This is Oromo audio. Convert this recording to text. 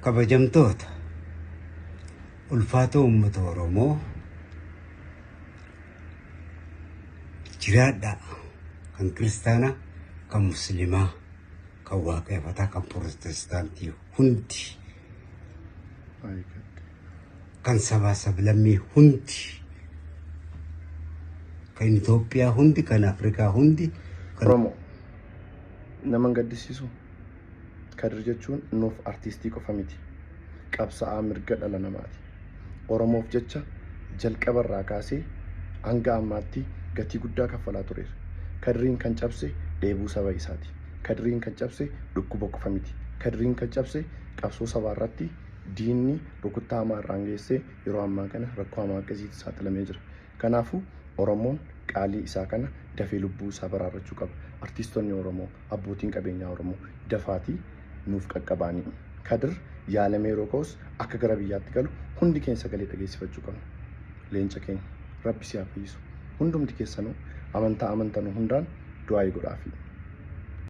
Kabajamtoota ulfaatoo uummata Oromoo jiraadhaa kan kiristaanaa, kan musliimaa, kan waaqeffataa, kan pirootestaantii hundi kan sabaa sablammii hundi kan Itoophiyaa hundi kan Afrikaa hundi kan Oromoo nama hin gaddisiisu. Kadir jechuun nuuf artiistii qofa miti. Qabsa'aa mirga dhala namaati. Oromoof jecha jalqaba irraa kaasee hanga ammaatti gatii guddaa kaffalaa tureera. Kadiriin kan cabse dheebuu saba isaati. Kadiriin kan cabse dhukkuba qofa miti. Kadiriin kan cabse qabsoo sabaa irratti diinni rukuttaa hamaa irraan geessee yeroo ammaa kana rakkoo hamaa akkasiitti saaxilamee jira. Kanaafuu Oromoon qaalii isaa kana dafee lubbuu isaa baraarrachuu qaba. Artiistonni Oromoo, abbootiin qabeenyaa Oromoo dafaatii nuuf qaqqabaanii. Kadir yaalamee yeroo ka'us akka gara biyyaatti galu hundi keenya sagalee dhageessifachuu qabna. Leenca keenya Rabbi si haa fayyisu. Hundumti keessanuu amantaa amantanuu hundaan du'aa'ii godhaafii.